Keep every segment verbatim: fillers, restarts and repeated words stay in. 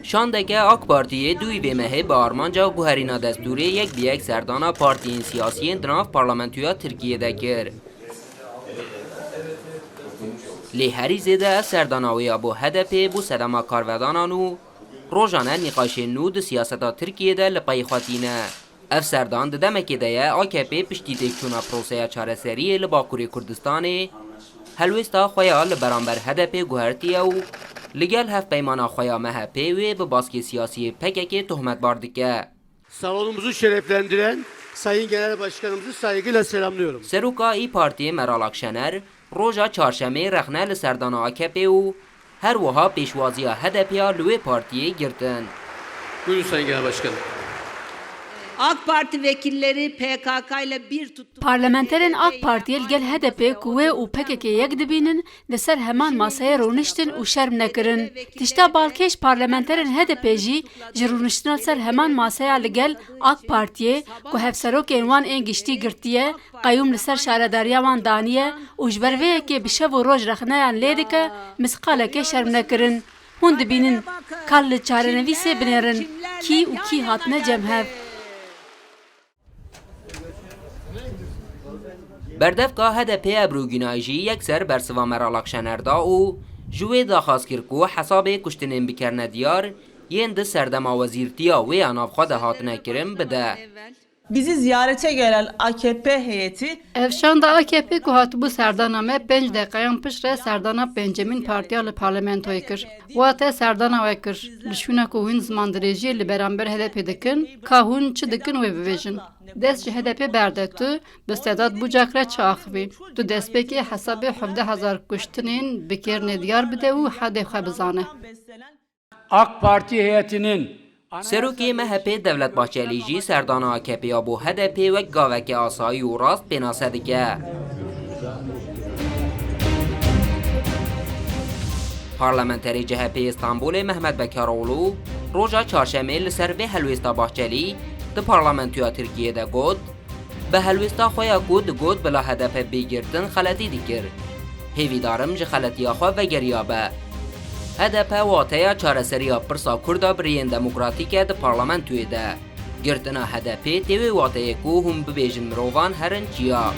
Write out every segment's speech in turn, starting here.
Şandeke AK Partiyê dûyî vê mehê bi armanca guherîna destûrê yek bi yek serdana partiyên siyasiyên di nav parlamentoya Tirkiyê de kir. Lê herî zêde ev serdana wê ya bo H D P bû sedema karvedanan û rojane nîqaşên nû di siyaseta Tirkiyê de li pey xwe tîne. Ev serdan di demekê de ye A K P piştî têkçûna proseya çareseriyê li Bakurê Kurdistanê helwêsta xwe ya li beramber H D P guhertiye û li gel hevpeymana xwe ya M H P wê bi baskê siyasî yê P K K tohmetbar dike. Salonumuzu şereflendiren Sayın Genel Başkanımızı saygıyla selamlıyorum. Seroka İYİ Partiyê Meral Akşener roja çarşemê rexne li serdana A K P û her wiha pêşwaziya H D P ya li wê partiyê girtin. Buyurun Sayın Genel Başkanım. AK Parti vekilleri P K K ile bir tuttu. Parlamenterên AK Partiyê li gel H D P ku wê û P K K yek dibînin, li ser heman maseyê rûniştin û şerm nekirin. Tişta balkêş, parlamenterên H D P jî ji rûniştina li ser heman maseya li gel AK Partiyê ku hevserokên wan ên giştî girtiye, qeyûm li ser şaredariya wan daniye û ji ber vê yekê bi şev û roj rexneyan lê dike, misqalekê şerm nekirin. Hûn dibînin, ka li çarenivîsê binêrin kî û kî hatine cem hev. Berdevka H D P Ebru Günay jî yekser bersiva Meral Akşener da û ji wê daxwaz kir ku hesabê kuştinên bikerine diyar yên di serdema wezîrtiya wê ya navxwe de hatine kirin bide. Bizi ziyarete gelen A K P heyeti Ev şanda A K P ku hatibû serdana me, pênc deqeyan piştre serdana pêncemîn partiya li parlamentoyê kir. Wate serdana we kir. Li şûna ku hûn zimandirêjiyê li beramber H D P dikin, ka hûn çi dikin wê bibêjin. Dest ji H D P berde tu, bi Sedat Bucak re çi axivî? Tu destpêkê hesabê hevdeh hezar kuştinên bi kêrnê diyar bide û hedê xwe bizane. AK Parti heyetinin Serokê M H P Devlet Bahçelî jî serdana A K P ya bo H D P wek gaveke asayî û rast pênase dike. Parlamenterê C H P Îstanbulê Mehmet Bekaroğlu roja çarşemê li ser vê helwêsta Bahçelî di parlamentoya Tirkiyê de got, Bi helwêsta xwe ya ku digot bila H D P bê girtin xeletî dikir. Hêvîdar im ji xeletiya xwe vegeriyabe. H D P wateya çareseriya pirsa Kurda bi rêyên demokratîk e di parlamentoyê de. Girtina H D P tê wê wateyê ku hûn bibêjin mirovan herin çiya.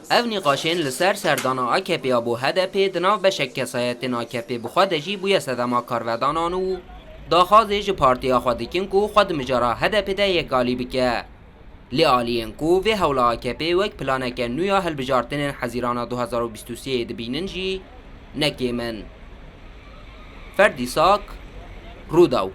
Ev nîqaşên li ser serdana A K P ya bo H D P di nav beşek kesayetên A K P bi xwe de jî bûye sedema karvedanan û daxwazê ji partiya xwe dikin ku xwe di mijara H D P de yekalî bike. Lê aliyên ku vê hewla A K P wek planeke nû ya hilbijartinên Hezîrana du hezar û bîst û sê dibînin jî ne kêm in. Ferdî Sak, Rûdaw.